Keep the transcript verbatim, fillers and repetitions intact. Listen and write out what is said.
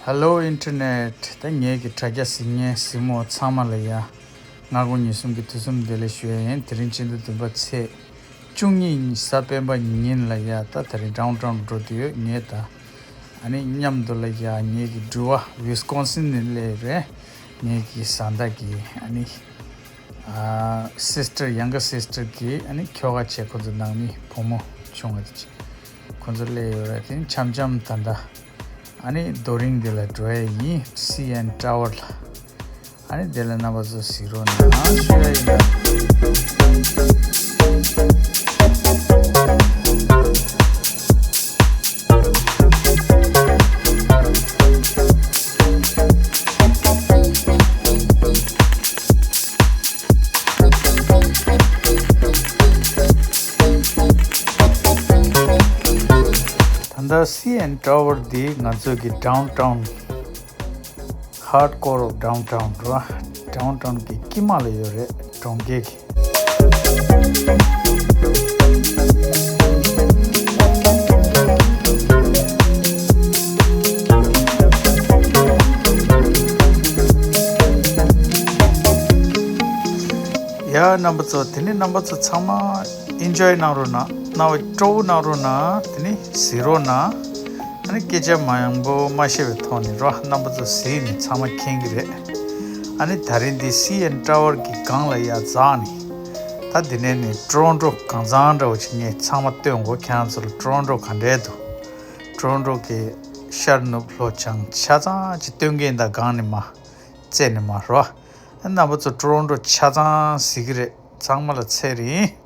Hello internet. ད་ངེད་ཀྱི་དྲ་རྒྱ་གཟིགས་མཁན་གཟིགས་མོ་ཚང་མ་ལ་ཡ། སྔ་དགོང་ཉིན་གསུམ་གྱི་དུས་གསུམ་བདེ་ལེགས་ཞུ་ཡ་ཡིན། དེ་རིང་སྤྱི་ཟླ་བདུན་པ་ཚེས་བཅུ་གཉིས་ཉིན་གཟའ་སྤེན་པ་ཉིན་ལ་ཡ། ད་དེ་རིང་ཌའུན་ཊའུན་འགྲོ་དུས་ཡོད་ངེད་ད། ཨ་ནི་མཉམ་དུ་ལ་ཡ་ངེད་ཀྱི་འགྲུལ་བ་ཝིས་ཀོན་སིན་ནས་སླེབས་རེད། ངེད་ཀྱི་བཟའ་ཟླ་གི་ཨ་ནི། ཨ། སིས་ཊར། ཡང་ག་སིས་ཊར་གྱིས་ཨ་ནི་ཁྱོ་ག་བྱས། ཁོ་ཚོ་ནང་མི་བུ་མོ་ཆུང་བ་དེ་བྱས། ཁོ་ཚོ་སླེབས་ཡོད་རེད། དེ་འཆམ་འཆམ་ད་ལྟ་ཨ་ནི་རྡོ་རིང་འདི་ལ་འགྲོ་ཡ་ཡིན། སི་ཨེན་ཊ་ཝར་ལ། ཨ་ནི་དེ་ལ་རྣམ་པ་ཚོ་གཟིགས་རོགས་གནང་ཞུ་ཡ་ཡིན། ད་ལྟ་སི་ཨེན་ཊ་ཝར་འདི་ང་ཚོ་གི་ཌའུན་ཊའུན། Heart core of downtown ར། ཌའུན་ཊའུན་གྱི་དཀྱིལ་མ་ལ་ཡོད་རེད། གྲོང་ཁྱེར་གྱི། ཡ། རྣམ་པ་ཚོ། དེ་ནས་རྣམ་པ་ཚོ་ཚང་མ་ཨེན་ཇོའི་གནང་རོགས་གནང་། རྣ་བ་སྤྲོ་བོ་གནང་རོགས་གནང་། དེ་ནས་གཟིགས་རོགས་གནང་། ཨ་ནི་སྐད་ཆ་མང་པོ་མ་བཤད་པའི་ཐོག་ནས་རོ། རྣམ་པ་ཚོ་གཟིགས་ནས་ཚང་མ་མཁྱེན་གྱི་རེད། ཨ་ནི་ད་རིང་འདི་སི་ཨེན་ཊ་ཝར་གྱི་སྒང་ལ་ཡ་འཛེགས་ནས། ད་འདི་ནས་ནི་ཊོ་རོན་ཊོ་གང་ཚང་འདྲ་བོ་ཅིག་ངས་ཚང་མ་སྟོན་གོ། ཁྱེད་རང་ཚོ་ལ་ཊོ་རོན་ཊོ་ག་འདྲས་འདུག་ཊོ་རོན་ཊོ་གི་ཤར་ནུབ་ལྷོ་བྱང་ཆ་ཚང་ཅིག་སྟོན་གྱིན། ད་སྒང་ནས་མར་རྩེ་ནས་མར་རོ། རྣམ་པ་ཚོ་ཊོ་རོན་ཊོ་ཆ་ཚང་གཟིགས་ཀྱི་རེད། ཚང་མ་ལ་ཚེ་རིང་།